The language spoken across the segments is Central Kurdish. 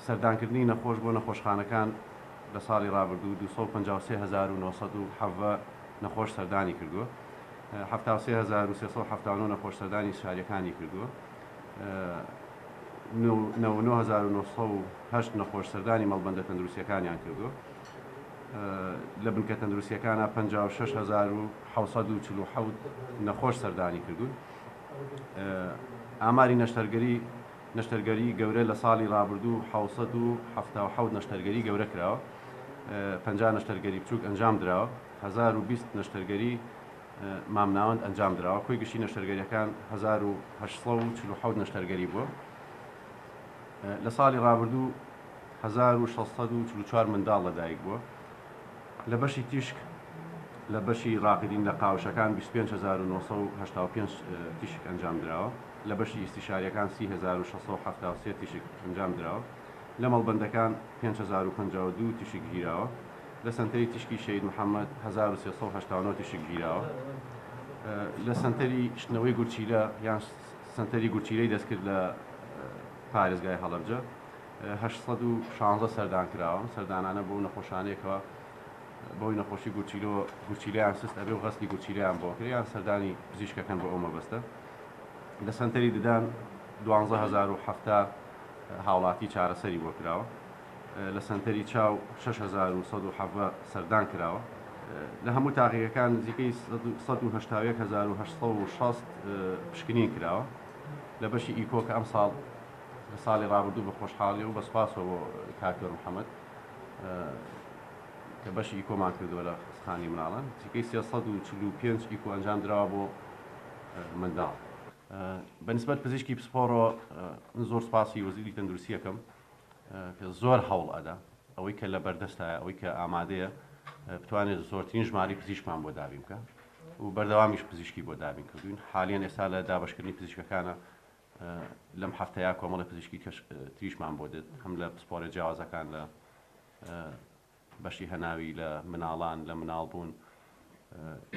سەردانکردنی نەخۆش بۆ نەخۆشخانەکان لە ساڵی ڕابردوو 253917 نەخۆش سەردانی کردووە، 73379 نەخۆش سەردانی شاریەکانی کردووە، 99908 نەخۆش سەردانی مەڵبەندە تەندروستیەکانیان کردووە. لە بنکە تەندروستیەکانە 56747 نەخۆش سەردانی کردوون. ئاماری نەشتەرگەری نەشتەرگەری گەورە لە ساڵی ڕابردوو 777 نەشتەرگەری گەورە کراوە، 50 نەشتەرگەری بچووک ئەنجام دراوە، 1020 نەشتەرگەری مامناوەند ئەنجام دراوە. کۆی گشتی نەشتەرگەریەکان 1847 نەشتەرگەری بووە. لە ساڵی ڕابردوو 1644 منداڵ لەدایک بووە. لە بەشی تیشک لە بەشی ڕاقدین لە قاوشەکان 25985 تیشک ئەنجام دراوە. لە بەشی ئیستیشاریەکان 30673 تیشک ئەنجام دراوە. لە مەڵبەندەکان 5052 تیشک گیراوە. لە سەنتەری تیشکی شەهید محەممەد 1389 تیشک گیراوە. لە سەنتەری شتنەوەی گورچیلە یان سەنتەری گورچیلەی دەستکرد لە پارێزگای هەڵەبجە 816 سەردان کراوە. سەردانانە بۆ نەخۆشانێکەوە بەهۆی نەخۆشی گورچیلەوە گورچیلەیان سست ئەبێ و غەسلی گورچیلەیان بۆ کرێ یان سەردانی پزیشکەکەن بۆ ئەو مەبەستە. لە سەنتەری ددان 12070 هاوڵاتی چارەسەری بۆ کراوە. لە سەنتەری چاو 6117 سەردان کراوە. لە هەموو تاقیگەکان نزیکەی 181860 پشکنین کراوە. لە بەشی ئیکۆ کە ئەم ساڵ لە ساڵی ڕابردوو بە خۆشحاڵی و بە سوپاسەوە بۆ کاکتۆر محەممەد کە بەشی ئیکۆمان کردووە لە خەستەخانەی مناڵان، نزیکەی 345 ئیکۆ ئەنجام دراوە بۆ منداڵ. بەنسبەت پزیشکی پسپۆڕەوە من زۆر سوپاسی وەزیری تەندروستیەکەم کە زۆر هەوڵ ئەدا ئەوەی کە لە بەردەستایە، ئەوەی کە ئامادەیە بتوانێت زۆرترین ژمارەی پزیشکمان بۆ دابین بکە و بەردەوامیش پزیشکی بۆ دابین کردوین. حالیان ئێستا لە دابەشکردنی پزیشکەکانە، لەم هەفتەیە کۆمەڵی پزیشکی تریشمان بۆ دێت، هەم لە پسپۆڕە جیاوازەکان، لە بەشی هەناوی، لە مناڵان، لە مناڵ بوون،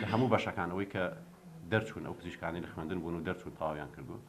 لە هەموو بەشەکان. ئەوەی کە دەرچوون، ئەو پزیشکانی لە خوێندن بوون و دەرچوون تەواویان کردووە.